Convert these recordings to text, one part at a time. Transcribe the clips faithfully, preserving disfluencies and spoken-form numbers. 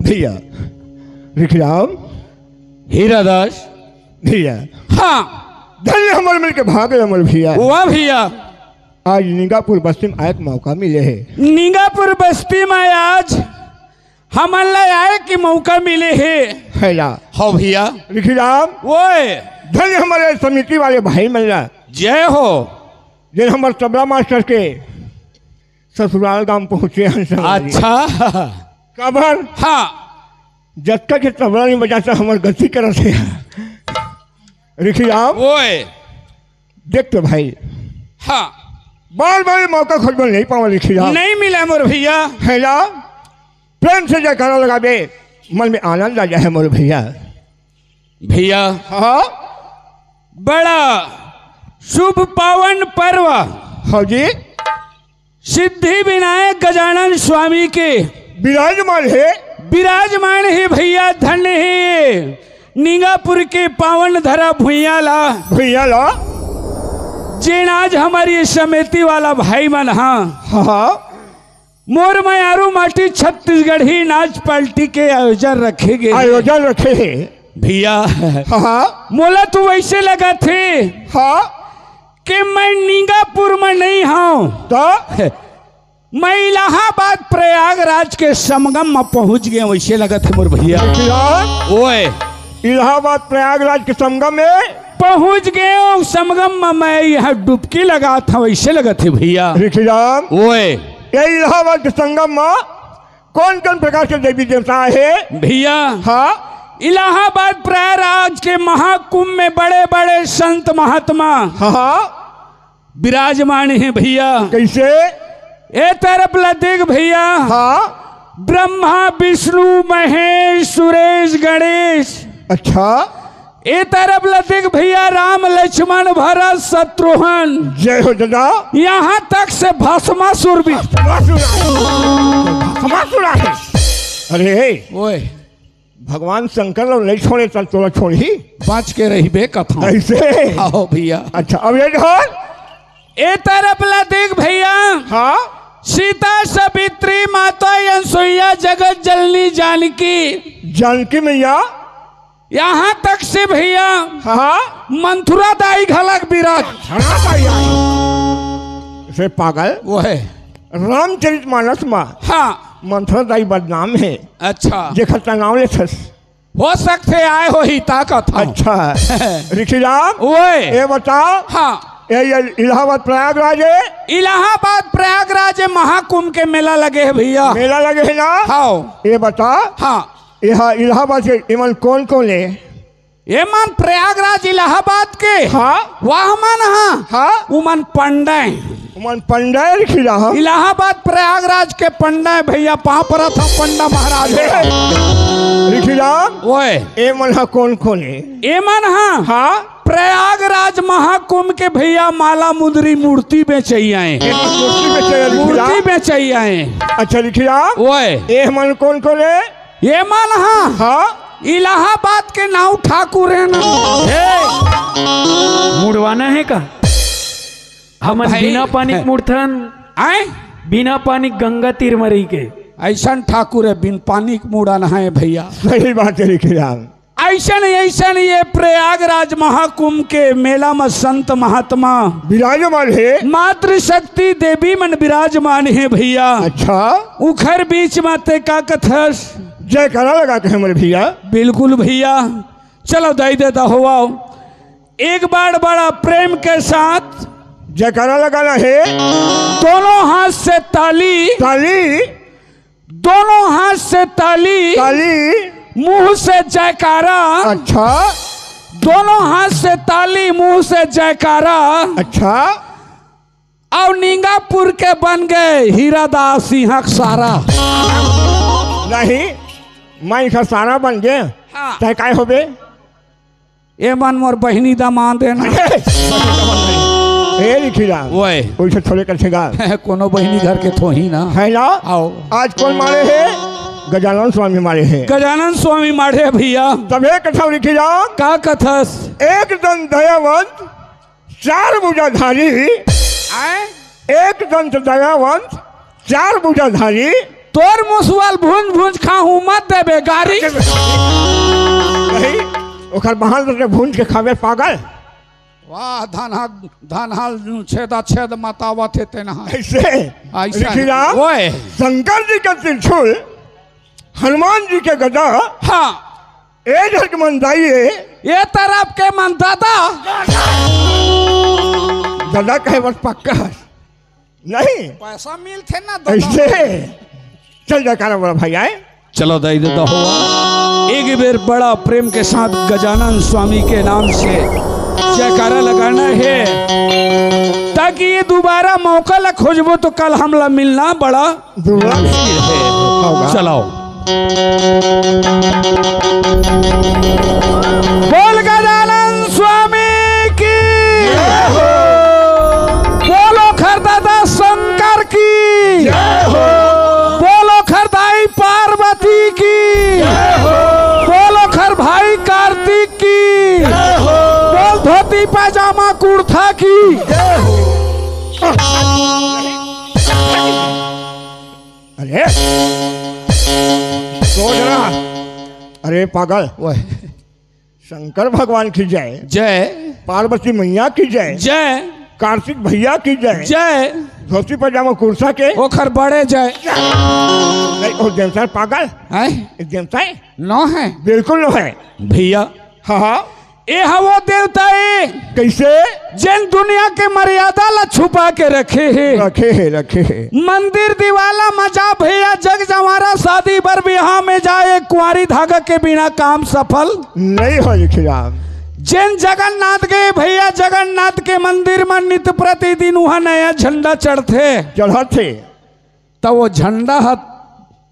भैया विक्रम। हीरादास। भैया। हाँ। धन्य हमर मिल के भाग हमर भैया। वाह भैया। आज निंगापुर बस्ती में आए के मौका मिले हे। निंगापुर बस्ती में आज हमन ला आए के मौका मिले हे। है ला। हव भैया। रिखीराम। ओए। धन्य हमर समिति वाले भाई मन ला। जय हो। जेन हमर तबला मास्टर के ससुराल गांव पहुंचे हन संग। अच्छा। काबर? हाँ। जतका के तबला नहीं बजाता, हमर गति करत हे। रिखीराम। ओए। देख तो भाई। हाँ। बार-बार ये मौका खोजबे नहीं पावा, रिखीराम। नहीं मिला मोर भैया। है ला? प्रेम से जयकारा लगाबे, मन में आनंद आ जाए मोर भैया। भैया। हाँ। बड़ा शुभ पावन पर्व। हाँ जी। सिद्धि विनायक गजानन स्वामी के विराजमान हे। विराजमान हे भैया, धन्य हे। निंगापुर के पावन धरा भुइयां ला। भुइयां ला। जेन आज हमर ये समिति वाला भाई मन हा। हाँ। मोर मयारू माटी छत्तीसगढ़ी नाच पार्टी के आयोजन रखे गे हे। आयोजन रखे हे। भैया। हाँ। मोला तो वैसे लगत हे। हाँ। कि मैं निंगापुर में नहीं हूँ। तो? मैं इलाहाबाद प्रयागराज के संगम में पहुंच गए, वैसे लगत हे मोर भैया। भैया। ओए। इलाहाबाद प्रयागराज के संगम में। पहुंच गए हूँ संगम में, मैं यहाँ डुबकी लगात हूँ, वैसे लगत हे भैया। रिखीराम। ओए। ये इलाहाबाद के संगम में कौन-कौन प्रकार के देवी देवता हे? भैया। हाँ। इलाहाबाद प्रयागराज के महाकुंभ में बड़े-बड़े संत महात्मा हाँ। विराजमान हे भैया। कैसे? ए तरफ ला देख भैया। हाँ। ब्रह्मा, विष्णु, महेश, सुरेश, गणेश। अच्छा। ए तरफ ला देख भैया, राम, लक्ष्मण, भरत, शत्रुघ्न। जय हो दादा। यहाँ तक से भस्मासुर भी। भस्मासुर आहे। भस्मासुर आहे। अरे। ओए। भगवान शंकर ला नहीं छोड़े, चल तोला छोड़ही। बाँच के रहिबे कथा। ऐसे? आओ भैया। अच्छा, अब ये ढोल। ए तरफ ला देख भैया। हाँ। सीता, सावित्री, माता अनसुईया, जगत जननी जानकी। जानकी मैया। यहाँ तक से भैया। हाँ। मंथुरा दाई घलक विराज। मंथुरा दाई आई। से पागल। वो है। रामचरित मानस में। हाँ। मंथुरा दाई बदनाम हे। अच्छा। जेकर त नाम लेथस। हो सकथे आए होही ताकत हो। अच्छा। रिखीराम। ओए। ये बता। हाँ। ये, ये इलाहाबाद प्रयागराज हे। इलाहाबाद प्रयागराज महाकुंभ के मेला लगे हे भैया। मेला लगे हे ना? हाँ। ये बता। हाँ। यहाँ इलाहाबाद के एमन कौन कौन हे? एमन प्रयागराज इलाहाबाद के। हाँ। वाह मन हा। हाँ। उमन पंडा हे। उमन पंडा हे रिखीराम। इलाहाबाद प्रयागराज के पंडा हे भैया, पाँव परत हा पंडा महाराज। रिखीराम। ओए। एमन हा कौन कौन हे? एमन हा। हाँ। प्रयागराज महाकुंभ के भैया माला मुंदरी मूर्ति बेचइया हे। एमन मूर्ति बेचइया हे रिखीराम। मूर्ति बेचइया हे। अच्छा रिखीराम। ओए। एमन कौन कौन हे? एमन हा। हाँ। इलाहाबाद के नाऊ ठाकुर हे ना। हे। मुड़वाना हे का? हमन भाई। बिना पानी के मुड़थन। आए? बिना पानी के गंगा तीर म रहिके। अइसन ठाकुर हे, बिन पानी के मुड़ाना हे भैया। सही बात हे रिखीराम। अइसन, अइसन ये प्रयागराज महाकुंभ के मेला म संत महात्मा विराजमान हे। मातृशक्ति देवी मन विराजमान हे भैया। अच्छा। उखर बीच म ते का कथस? जयकारा लगा के हमर भैया। बिल्कुल भैया, चलो दई देता हुआ एक बार बड़ा प्रेम के साथ जयकारा लगाना हे। दोनों हाथ से ताली। ताली। दोनों हाथ से ताली। ताली। मुंह से जयकारा। अच्छा। दोनों हाथ से ताली, मुंह से जयकारा। अच्छा। अउ निंगापुर के बन गए हीरा दास सिंह के सारा। नहीं, मैं इनका सारा बन गए। हाँ। तय काय होबे? एमन मोर बहिनी दमांद हे ना। हे रिखीराम। ओए। ओइसे थोड़े कथे गा। कोनो बहिनी घर के थोही ना। हे ना? आओ। आज कोन मारे हे? गजानन स्वामी मारे हे। गजानन स्वामी मारे हे भैया। तभे कथा रिखीराम। का कथस? एक दंत दयावंत चार भुजाधारी। आए? एक दंत दयावंत, चार भुजाधारी। तोर मुसवा ल भूंज भूंज खाहूं, मत देबे गारी। नहीं, ओकर बहान से भूंज के खाबे पागल। वाह, धनहा, धनहा छेदा छेद मतावत हे तेनहा। ऐसे? ऐसा रिखीराम, ओए। शंकर जी का त्रिशूल हनुमान जी के गदा। हाँ। ए डहर के मंदाई ए। ए तरफ के मंदादा। गदा कहे बस पक्का है। नहीं। पैसा मिलथे ना दादा। ऐसे। चल जयकारा बोला भाई, आए। चलो दाई ददा हो। एक बेर बड़ा प्रेम के साथ गजानन स्वामी के नाम से जयकारा लगाना है, ताकि ये दोबारा मौका ला खोजबो तो कल हमला मिलना बड़ा दुर्लभ चीज है। होगा। चलाओ। बोल गजानन स्वामी की। जय हो। बोलो खरदादा शंकर की। जय हो। बोलो खरदाई पार्वती की। जय हो। बोलो खर भाई कार्तिक की। जय हो। बोल धोती पैजामा कुर्ता की। जय हो। अरे सोच रहा, अरे पागल, ओए। शंकर भगवान की जय, जय। पार्वती मैया की जय, जय। कार्तिक भैया की जय, जय। धोती पजामा कुर्ता के ओखर बड़े जय। नहीं, ओ देवता है पागल। हैं? देवता है? नो है। बिल्कुल नो है। भैया, हाँ, हाँ। ए हवो देवता ए। कैसे? जेन दुनिया के मर्यादा ला छुपा के रखे हे। रखे हे, रखे हे। मंदिर दिवाला मजा भैया, जग जंवारा शादी बर बिहाव में जाए, कुंवारी धागा के बिना काम सफल नहीं हो लिखिया। जेन जगन्नाथ गए भैया, जगन्नाथ के मंदिर में नित प्रतिदिन उहाँ नया झंडा चढ़थे। चढ़थे। त वो झंडा ह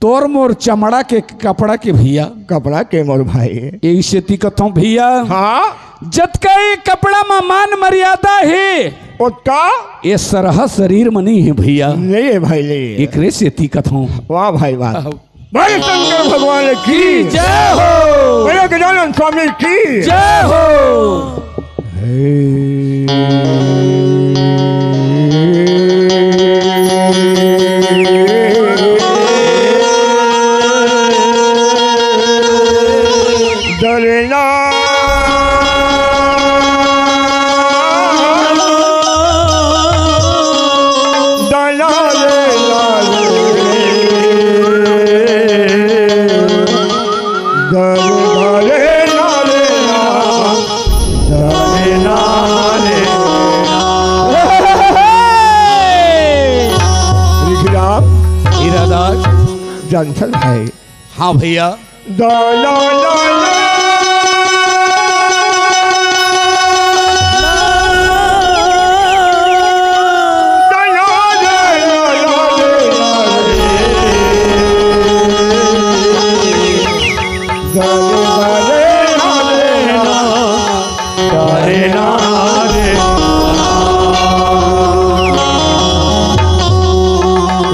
तोर मोर चमड़ा के कपड़ा के भैया। कपड़ा के मोर भाई। यही सेती कथों भैया। हाँ। जतका ये कपड़ा म मान मर्यादा हे, ओतका ये सरहा शरीर म नहीं हे भैया। नहीं हे भाई, नहीं हे। एकरे सेती कथों। वाह भाई, वाह। आहो। भाई शंकर भगवान की जय हो। भैया गजानन स्वामी की जय हो। डरना डरना रे, डरना रे, डरना रे। ऋषिराम। हीरादास। जानथस भाई। हाँ भैया।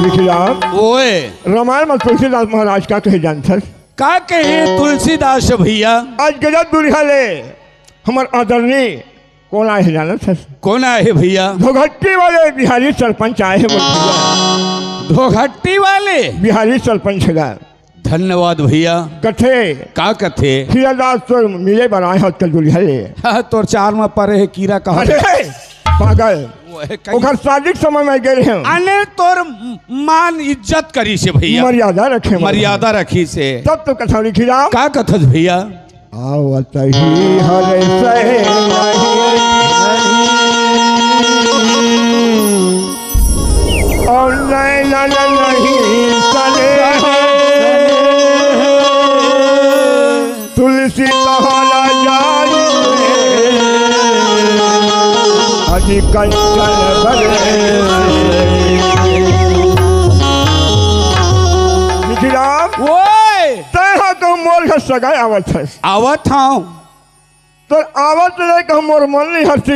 ऋषिराम। ओए। रामायण में तुलसीदास महाराज का कहे जानथस? का कहे तुलसीदास भैया? आज गजब दुरिहा ले हमर आदरणीय कोन आए हे जानथस? कोन आए हे भैया? धोघट्टी वाले बिहारी सरपंच आए हे मोर भैया। धोघट्टी वाले? बिहारी सरपंच गा। धन्यवाद भैया। कथे? का कथे? हीरादास तोर मिले बर आए हे आजकल दुरिहा ले। हाँ, तोर चार में परे हे कीरा कहा। अरे, पागल। वो है कहीं ओखर शादी के समय में गए रहे। अने तोर मान इज्जत करिस हे भैया। मर्यादा रखे, मर्यादा रखिस हे। तब तो कथा लिखी राम। का कथस भैया? आवत ही हर सहे नहीं। और नैनन नहीं सने। तुलसी तोहरा जान में अति कंचन बने। ऋषिराम, ओए! तैं ह तो मोर घर सगाई आवत हस। आवत हौं। तो आवत ले कहूँ मोर मन नहीं हरसी।